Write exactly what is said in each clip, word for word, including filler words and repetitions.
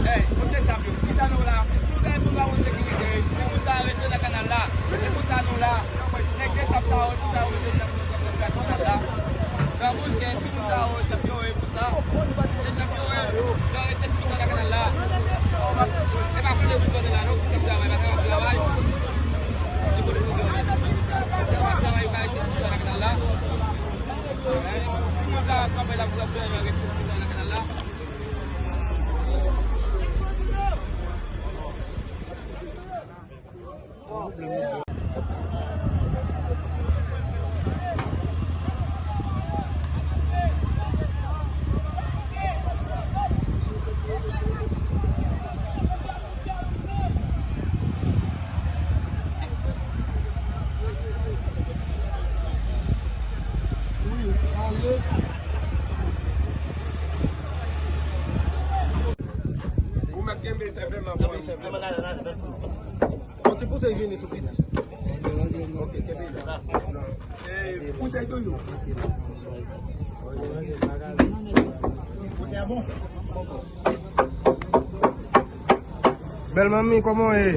Hey, poukisa nou la? Nou ta pou ba moun sekirite. Timoun sa yo rete nan kanal la. E pou sa nou la. Nèg de sab sa yo, e pou sa yo rete nan kanal la. Nan moun ke timoun sa yo, chèf yo, e pou sa. E chèf yo, e, yo rete timoun sa nan kanal la. E pa kote pou konnen la, non, pou chèf travay, pa travay, travay. E kote pou travay, travay, yo ka rete timoun sa nan kanal la. Ou mèt kenbe sèvèl nan bò. Yon ti pouse vini tou piti. Ok, kenbe la. Pouse tou yo. Bèl manmi, kòman w ye?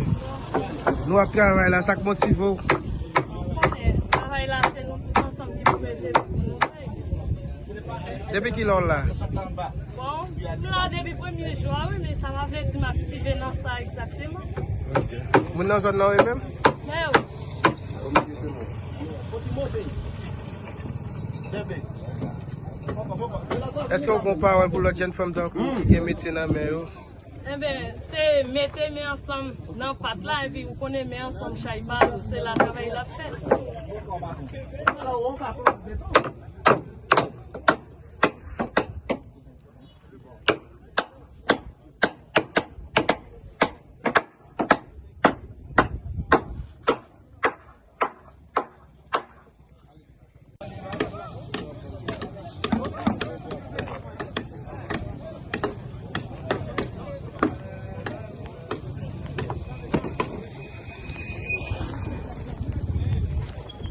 Nou ap travay la, sa k motive w? Travay la, se nou tout ansanm ki pou mete pou nou fè. Depi kilè w la? Bon, m la depi premye jou a, wi, men sa pa vle di m aktive nan sa egzakteman. Ok. Moun nan zòn nan, wi, menm? Mè wi. Èske w gen yon pawòl pou lòt jèn fanm tankou w ki gen metye nan men yo? Enben, se mete men ansanm nan pat la, epi ou konnen men ansanm chay pa lou, se la travay la ap fèt.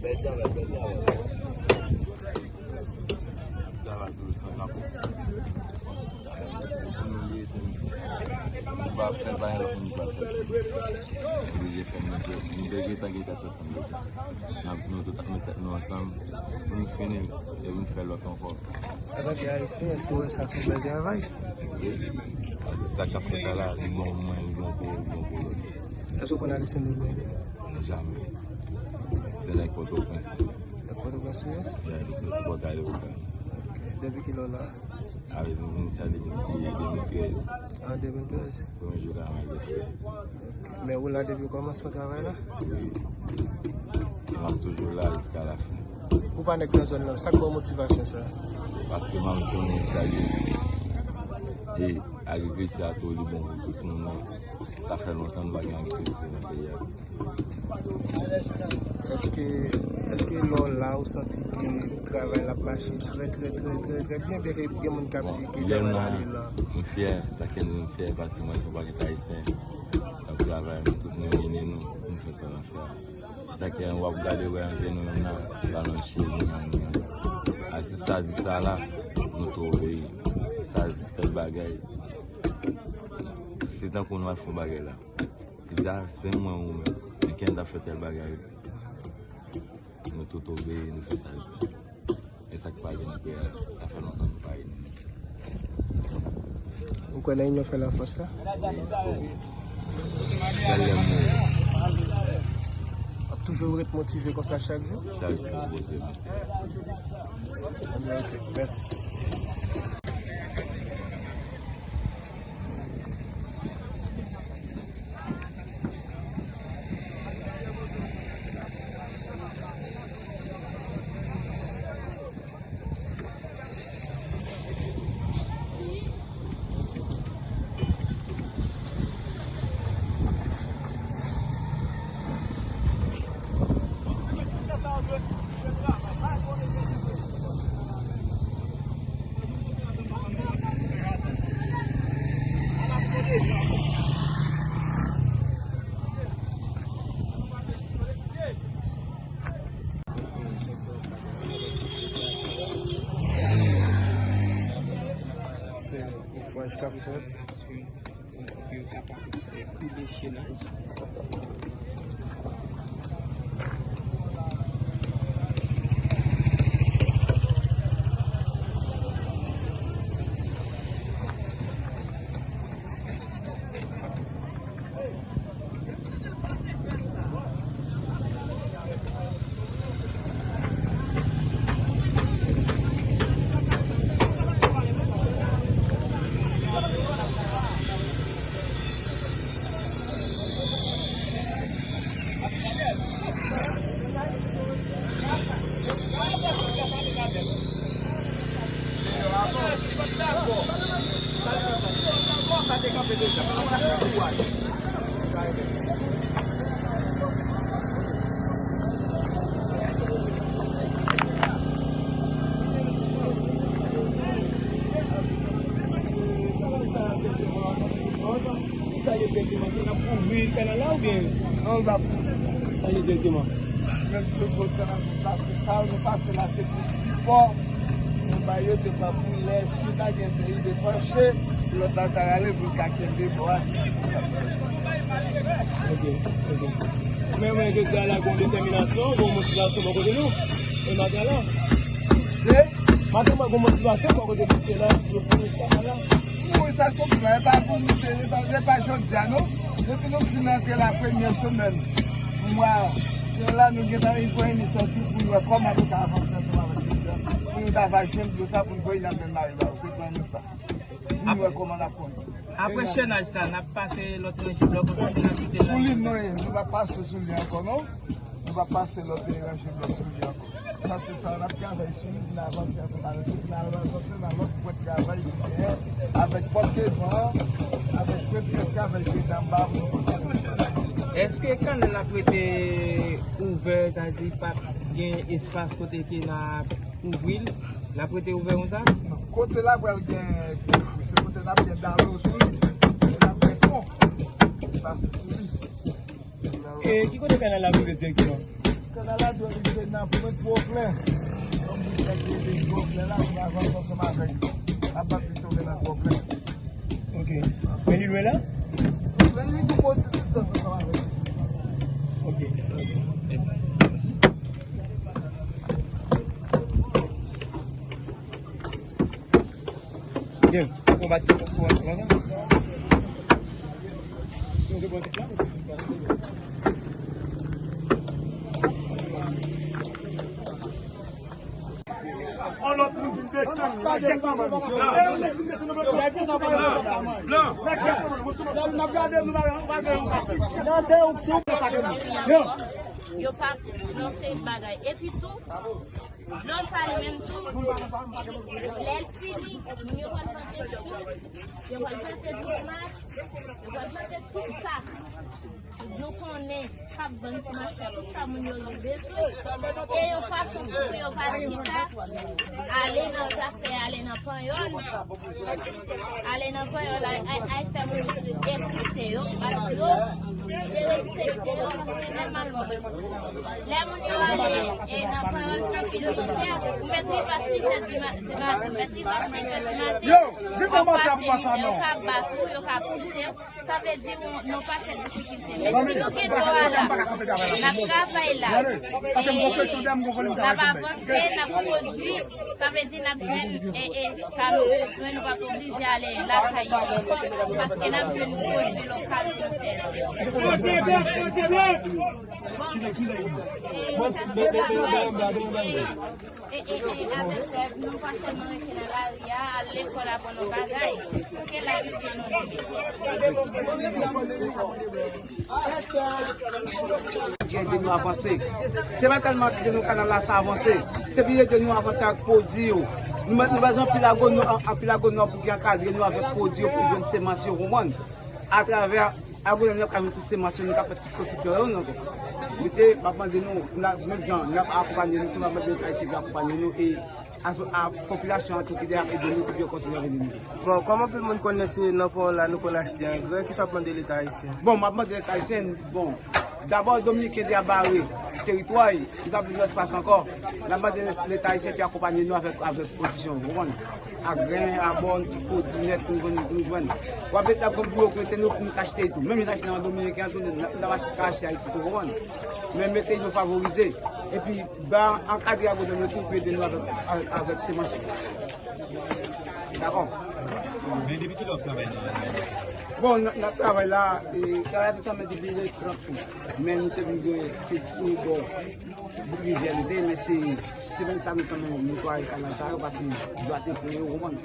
Bèl travay, bèl travay. Travay tou san kapo. Pou nou ye, se nou. Si nou pa fè bagay la, pou nou pa fè. Oblije fè, nou te, nou te gentan gen tèt ansanm deja. N ap, nou tout ap met tèt nou ansanm pou nou fini l, epi nou fè lòt ankò. Antanke Ayisyen, èske w wè sa se yon bèl travay? Wi. Paske sa k ap fèt la, la, li bon pou mwen, li bon pou ou, li bon pou lòt. Èske w konn ale Sendomeng? Jamè. Se nèg Pòtoprens. Nèg Pòtoprens ou ye? Yeah, nou sipòte Aerogan. Depi kilè w la? Avèk m vin sa depi de mil trèz. An de mil trèz? Premye jou travay de fè. Men ou la depi kòmansman travay la? Wi. E m ap toujou la jiska lafen. Ou pa nèg nan zòn nan, sa k ba w motivasyon sa? Paske m se yon nèg serye. E agrikilti a tou li bon pou tout moun, men sa fè lontan nou pa gen agrikilti nan peyi a. Èske, èske lè w la, ou santi ke travay la ap mache trè, trè, trè, trè, trè byen, byen ke gen moun k ap di ke travay la lè l la? Mwen fyè, sa k fè m fyè, paske mwen se yon pakèt Ayisyen k ap travay, nou tout nou ini nou, pou nou fè sa n ap fè a. Sa k fè w ap gade wè antre nou menm nan, pa nan cheri, nan, nan. A, si sa di sa la, nou tou obeyi. Si sa di tèl bagay, se tankou nou al fè yon bagay la. Li di, a, se mwen ou menm. Men kenn t ap fè tèl bagay. Nou tout obeyi, nou fè sa l di. E sa k pa gen nan peyi a, sa fè lontan nou pa ini. Ou kwè nan inyon fè lafòs la? Sèl lè m mouri. W ap toujou ret motive konsa chak jou? Chak jou, poze m. Ebyen, ok. Mèsi. Se ofraj k ap fèt. Pou yo kapab fè pi de chenaj. Sa ye direkteman, n ap kouvri kanal la oubyen? Non, l pa kouvri. Sa ye direkteman. Menm si yo pran kanal pou pase, sa nou pase la, se pou sipò nou ba yo, se pa pou lè, si ta gen peyi de panche, lòt la ta rale pou l ka kenbe bò a. Ok, ok. Men mwen, jodi a la, gen yon detèminasyon, gen yon motivasyon bò kote nou. E maten la. Se? Maten, mwen gen motivasyon bò kote misye la, yo fè sa la. Wi, sa se konsa, e pa pou nou, se, e pa, e pa jodi a, non. Depi nou fin antre la premyè semèn mwa jen la, nou gentan pran inisyativ pou nou wè kòman nou ka avanse ansanm avèk misye, pou nou ta va jwenn dlo sa, pou nou voye nan men mari ba yo. Se plan nou sa. Pou nou wè kòman n ap kondui. Apre chenaj sa, n ap pase lòt ranje blòk ankò, oubyen n ap kite la? Sou li, non, nou pa pase sou li ankò, non. Nou pa pase lòt ranje blòk sou li ankò. Sa se sa, n ap travay sou li, pou n avanse ansanm avèk li, pou n al ranfòse nan lòt pwen travay ki genyen, avèk pòt devan an, avèk pwen travay ki genyen anba pou nou kontinye. Èske kanal la ap rete ouvè, sa di p ap gen espas kote ke n ap kouvri l, l ap rete ouvè konsa? Kote la pral gen koufou, se kote n ap gen dalo sou li, e n ap gen pon ki pase sou li. E ki kote kanal la rive direkteman? Kanal la dwe rive nan Pwent Pwoflen. Yon bout nèg rive Pwoflen la, pou n avanse ansanm avèk li. N ap bat li tonbe nan Pwoflen. Ok. Men li lwen la? Men li tou pran ti distans ansanm avèk li. Ok. Mèsi. Gen, ou bati pou, pou, pou, On lòt moun vin desann, nèg gèt manman nou. Lè yon nèg vin desann nan blokas, nèg gèt manman nou. N ap gade nou, nou pa gen yon kafe. Yo pa nan se bagay. Epi tou, nan sa li menm tou, lè l fini, moun yo pral plante chou, yo pral plante tomat, yo pral plante tout sa. Nou konnen k ap vann sou mache a, tout sa moun yo rive sou. E yon fason pou yo pa chita, ale nan zafè, ale nan panyòl. Ale nan panyòl, al, al, al fè moun yo eskize yo, al di yo, derespekte yo, se nòmalman. Lè moun yo ale, e, nan panyòl, se anpil chè, ou mèt rive a sis è di ma-, di maten, ou mèt rive a senk è di maten. Yo, di kòman sa pou pase non. Yo ka bat ou, yo ka pouse w. Sa vle di nou, nou pa fè difikilte. Men si nou gen dlo a la, n ap travay la. E n ap avanse, n ap pwodui. Sa vle di n ap jwenn, e, e, sa nou bezwen, nou p ap oblije ale lakay yo. Paske n ap jwenn pwodui lokal pou nou sèvi. Bon, e, sa se travay. E, e, e, avèk rèv, nou pa sèlman rete nan lari a, al lekòl aprann yon bagay. Ke lari se nou. Ki ede nou avanse. Se pa tèlman ki ede nou kanal la sa avanse. Se pou ede nou avanse ak pwodui yo. Nou, nou bezwen anpil agonòm, anpil agonòm pou ki ankadre nou avèk pwodui yo, pou jwenn semans yo, konprann? Atravè agonòm yo ka jwenn tout semans yo, nou ka fè tout pwodiksyon yo ankò. Mesye, m ap mande nou, n a, menm jan, n ap akonpanye nou, tou m ap mande leta ayisyen pou akonpanye nou e a, a popilasyon an tou ki te ap ede nou, pou yo kontinye ap ede nou. Bon, kòm anpil moun konnen se nan pwen la nou konn achte angrè, kisa w ap mande leta ayisyen? Bon, m ap mande leta ayisyen, bon, dabò, Dominiken te ap bare teritwa, li pa vle lòt espas ankò. N ap mande leta ayisyen pou akonpanye nou avèk, avèk pwodiksyon, w konprann? Ak grenn, abòn, tout pwodui nèt nou jwenn, nou jwenn. W ap mete nan kont pou yo prete nou pou nou achte tou. Menm jan n achte nan Dominiken an tou, n ap, n ap achte, ka achte Ayiti tou, w konprann? Men mete yo favorize. Epi, ba, ankadre agonòm yo tou pou ede nou avèk, avèk, avèk semans yo. Dakò. Men depi kilè w ap travay nan kanal la? Bon, n, n ap travay la, e, travay la te tanmen depi le trant out. Men nou te vin gen tout sou bò rivyè li te, men se semèn sa nou tanmen netwaye kanal sa yo, paske dlo a te plen yo, w konprann? N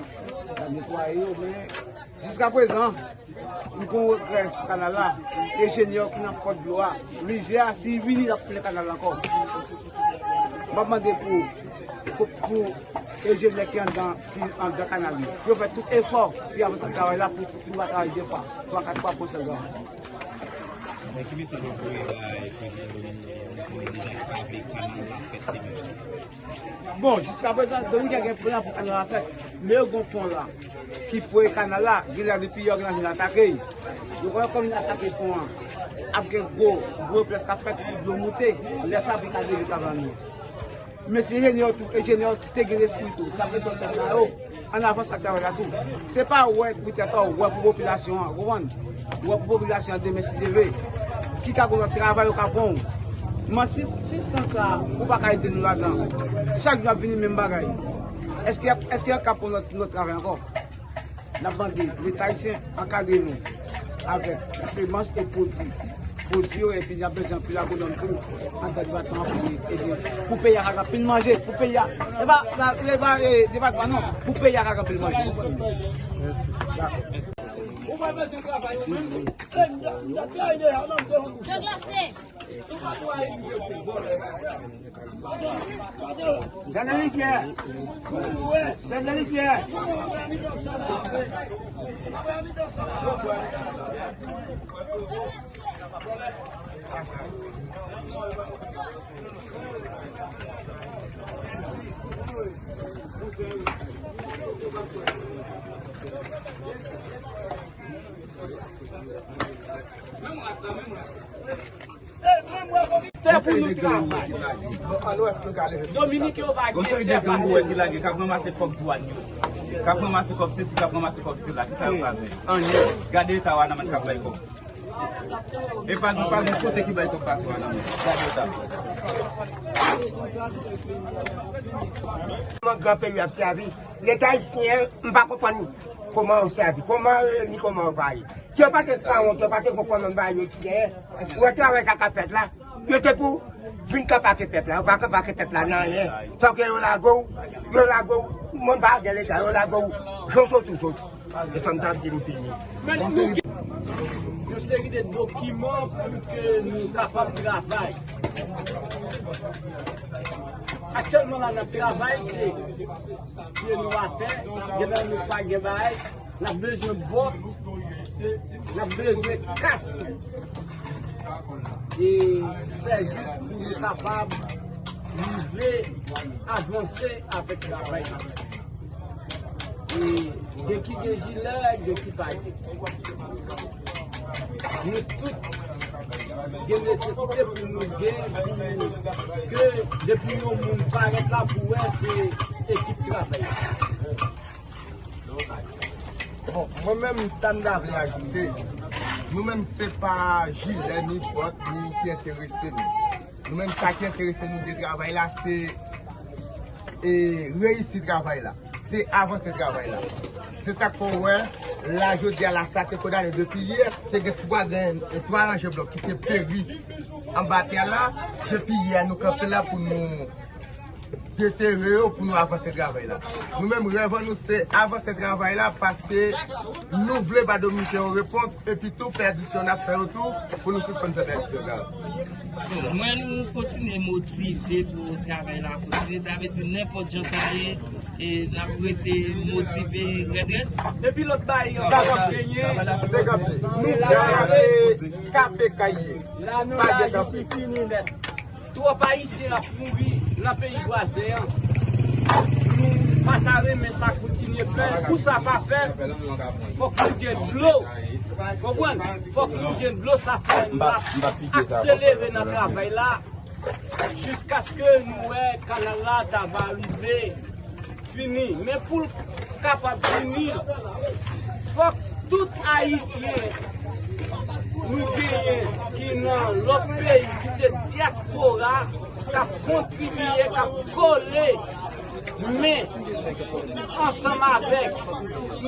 ap netwaye yo, men jiskaprezan, nou gon regrè sou kanal la. Enjenyè ki nan kòt dlo a, rivyè a, si li vini, l ap plen kanal la ankò. M ap mande pou, pou, pou enjenyè ki anndan, ki anndan kanal yo, pou yo fè tout efò pou yo avanse ak travay la, pou, pou nou pa travay de fwa, twa, kat fwa pou yon sèl travay. Men ki mesaj w ap voye bay prezidan Dominiken an, nou konnen deja ki pa vle kanal la fèt se menm? Bon, jiskaprezan, Dominiken gen plan pou kanal la fèt, men yo gon pon la ki pre kanal la, genlè depi yè, genlè vin atake. Yo konnen kòm vin atake pon an, ap gen gwo, gwo reprès k ap fèt pou dlo moute, lè sa vin ka devye travay nou. Men se enjenyè tou, enjenyè te gen lespri tou, t ap ret nan tèt la yo. Ann avanse ak travay la tou. Se pa wè pou tèt ou, wè pou popilasyon an, w konprann? Wè pou popilasyon an demen si Dye vle. Ki ka gon lòt travay yo ka pran w. Men si, si san sa, ou pa ka ede nou ladan. Chak jou ap vini menm bagay. Èske, èske y ap ka pran lòt, lòt travay ankò? N ap mande Leta ayisyen ankadre nou avèk semans e pwodui. Pwodui yo, epi n ap bezwen anpil agonòm tou anndan depatman an pou ede, pou peyi a ka gen anpil manje, pou peyi a, e pa, e pa, e, depatman non, pou peyi a ka gen anpil manje. Mèsi. Dakò. Yo glase. Gade li fyè. Gade li fyè. Tè pou nou travay. Dominiken yo pa gen tè pa nou. Ki lage, k ap ranmase kòb dwàn yo. K ap ranmase kòb sesi, k ap ranmase kòb sela. Kisa yo ka fè? Anyen. Gade eta Wanament k ap bay kòb. E pa gen, pa gen kote ki bay kòb pase Wanament. Gade eta. Kòman gran peyi ap sèvi? Leta ayisyen, m pa konprann kòman yo sèvi. Kòman yo reyini, kòman yo pare. Si yo pa te sanwont, yo pa te konprann bagay yo ki dèyè. Ou wè travay sa k ap fèt la. Yo te pou Vin kanpe ak pèp la, yo pa kanpe ak pèp la nan anyen. Fòk yo lage w, yo lage w, moun pa gen leta, yo lage w, jan w soti w soti. E sa m t ap di m fini. Men nou gen yon seri de dokiman pou ke nou kapab travay. Aktyèlman la, n ap travay, se pye nou atè, gen nan nou pa gen bagay, n ap bezwen bòt, n ap bezwen kas tou. E se jis pou nou kapab rive avanse avèk travay la. E gen ki gen jilè, gen ki pa gen. Nou tout gen nesesite pou nou gen, pou ke depi yon moun parèt la pou wè se ekip travay la. Bon, mwen menm, sa m ta vle ajoute, nou menm, se pa jilè, ni bòt, ni ki enterese nou. Nou menm, sa ki enterese nou de travay la, se e, reyisi travay la. Se avanse travay la. Se sa k fè w wè, la, jodi a la, sa te kondane depi yè, te gen twa grenn, e, twa ranje blòk ki te peri anba tè la. Depi yè, nou kanpe la pou nou detere yo, pou nou avanse travay la. Nou menm, rèv an nou, se avanse travay la, paske nou vle ba Dominiken yon repons, epi tou, pèdisyon n ap fè yo tou, pou nou sispann fè pèdisyon sa yo. Bon, mwen, nou kontinye motive pou travay la kontinye. Sa vle di, nenpòt jan sa ye, e n ap rete motive rèd rèd. Epi lòt bagay ankò k genyen, se kanpe. Nou fè se kanpe k ye. Pa gen kanpe. Twòp Ayisyen ap mouri nan peyi vwazen an. Nou pa ta renmen sa kontinye fè. Pou sa pa fèt, fòk nou gen dlo. Konprann? Fòk nou gen dlo, sa fè n ap akselere nan travay la jiskaske nou wè kanal la ta va rive fini. Men pou l kapab fini, fòk tout Ayisyen nou genyen ki nan lòt peyi, ki se dyaspora, k ap kontribye, k ap kole men ansanm avèk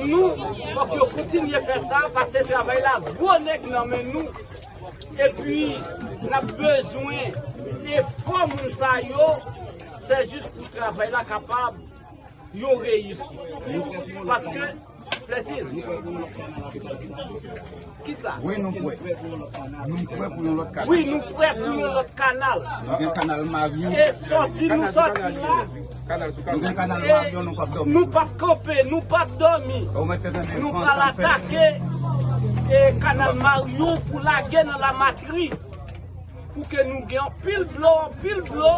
nou, fòk yo kontinye fè sa, paske travay la gwo nèg nan men nou. Epi, n ap bezwen efò moun sa yo, se jis pou travay la kapab yon reyisi. Paske, Flètil. Kisa? Wi, nou prè. Nou prè pou yon lòt kanal. Wi, nou prè pou yon lòt kanal. Nou gen kanal Maryon. E sòti nou sòti la. Kanal sou kanal. Nou gen kanal Maryon, nou p ap dòmi. Nou p ap kanpe, nou p ap dòmi. Nou pral atake, e, kanal Maryon pou lage nan Lamatri. Pou ke nou gen anpil dlo, anpil dlo.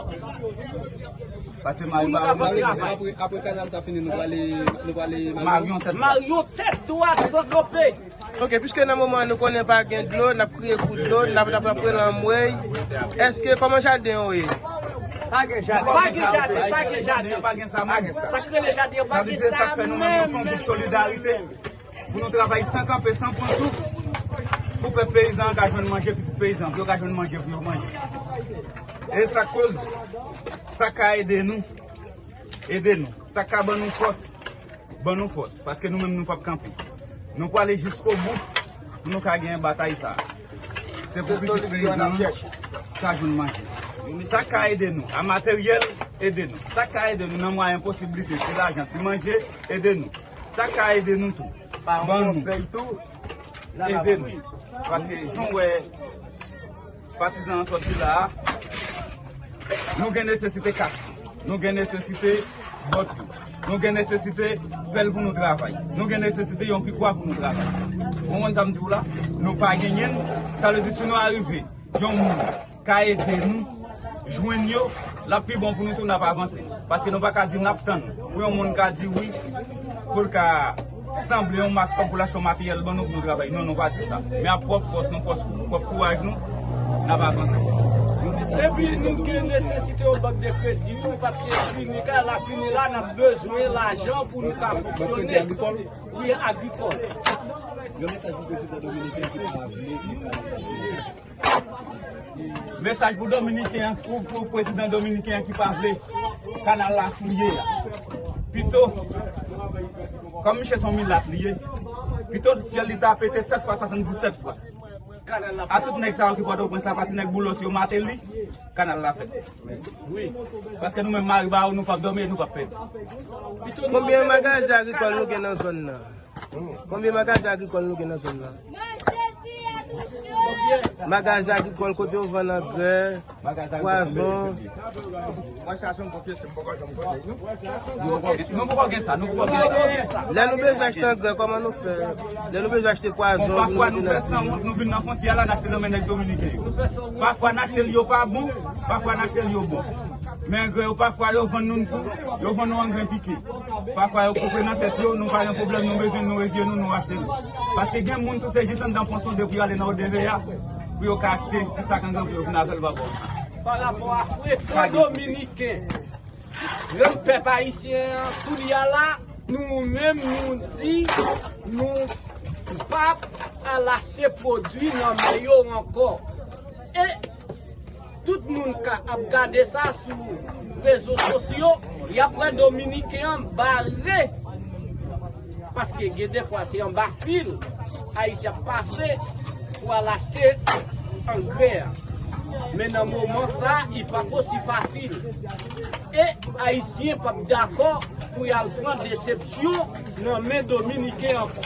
Pase Maryon. Pou nou ka avanse. Apre, apre kanal sa fini, nou prale, nou prale Maryon tèt dwat. Maryon tèt dwat san kanpe. Ok, piske nan moman an nou konnen pa gen dlo, n ap kriye pou dlo, n ap, n ap, n ap rele anmwey. Èske, kòman jaden yo ye? Pa gen jaden. Pa gen jaden, pa gen jaden. Pa gen sa, pa gen sa. Sa k rele jaden, pa gen sa menm. Sa vle di, sa k fè nou menm, nou fè yon gwoup solidarite pou nou travay san kanpe, san pran souf, pou pèp peyizan an ka jwenn manje, pitit peyizan, pou yo ka jwenn manje pou yo manje. E sa k koz, sa k ka ede nou, ede nou. Sa k ka ban nou fòs, ban nou fòs, paske nou menm nou p ap kanpe. Nou prale jiskobou pou nou ka genyen batay sa a. Se pou pitit peyizan an ka jwenn manje. Sa k ka ede nou, a materyèl, ede nou. Sa k ka ede nou nan mwayen posiblite, ti lajan, ti manje, ede nou. Sa k ka ede nou tou, ban nou, ede nou. Paske jan w wè patizan an sòti la a, nou gen nesesite kas, nou gen nesesite bòt yo, nou gen nesesite pèl pou nou travay, nou gen nesesite yon pikwa pou nou travay. Ou konprann sa m di w la? Nou pa genyen l, sa vle di si nou arive yon moun ka ede nou jwenn yo, l ap pi bon pou nou tou, n ap avanse. Paske nou pa ka di n ap tann pou yon moun ka di wi, pou l ka sanble yon mas kòb pou l achte yon materyèl ban nou pou nou travay. Non, nou pa di sa. Men ak pwòp fòs nou, pwòp, pwòp kouraj nou, n ap avanse. Epi nou gen nesesite yon bank de kredi tou, paske fini ka la fini la, n ap bezwen lajan pou nou ka fonksyone. Wi, agrikòl. Yon mesaj pou prezidan dominiken ki pa vle, ki pa vle. Mesaj pou dominiken an, pou, pou prezidan dominiken an ki pa vle kanal la fouye a. Pito, kòm misye se yon milat li ye, pito fyèl li ta pete sèt fwa, swasanndisèt fwa. A tout nèg sa yo ki Pòtoprens la, pati nèg Boulos yo, Martelly, kanal la fèt. Wi. Paske nou menm Maribaro, nou p ap dòmi e nou p ap pèdi. Konbyen magazen agrikòl nou gen nan zòn nan? Konbyen magazen agrikòl nou gen nan zòn nan? Magazen agrikòl kote yo vann angrè, pwazon. Nou poko gen sa, nou poko gen sa. Lè nou bezwen achte angrè, kòman nou fè? Lè nou bezwen achte pwazon, pafwa nou fè sanwont, nou vin nan fwontyè la, n achte nan men nèg dominiken yo. Pafwa n achte l yo pa bon, pafwa n achte l yo bon. Men angrè yo, pafwa yo vann nou l tou, yo vann nou angrè pike. Pafwa yo koupe nan tèt yo, nou pa gen pwoblèm, nou bezwen l, nou reziye nou, nou achte l. Paske gen moun tou se jis anndan pran sonde pou y ale nan O D V A, pou yo ka achte ti sak angrè pou yo vin avè l pa bò. Pa rapò a frekan dominiken, rann pèp ayisyen an, kounye a la, nou menm nou di nou p ap al achte pwodui nan men yo ankò. E tout moun ka ap gade sa sou rezo sosyo, y ap wè dominiken an bare. Paske gen defwa se anba fil ayisyen ap pase pou al achte angrè a. Men nan moman sa, li p ap osi fasil. E ayisyen p ap dakò pou y al pran desepsyon nan men dominiken ankò.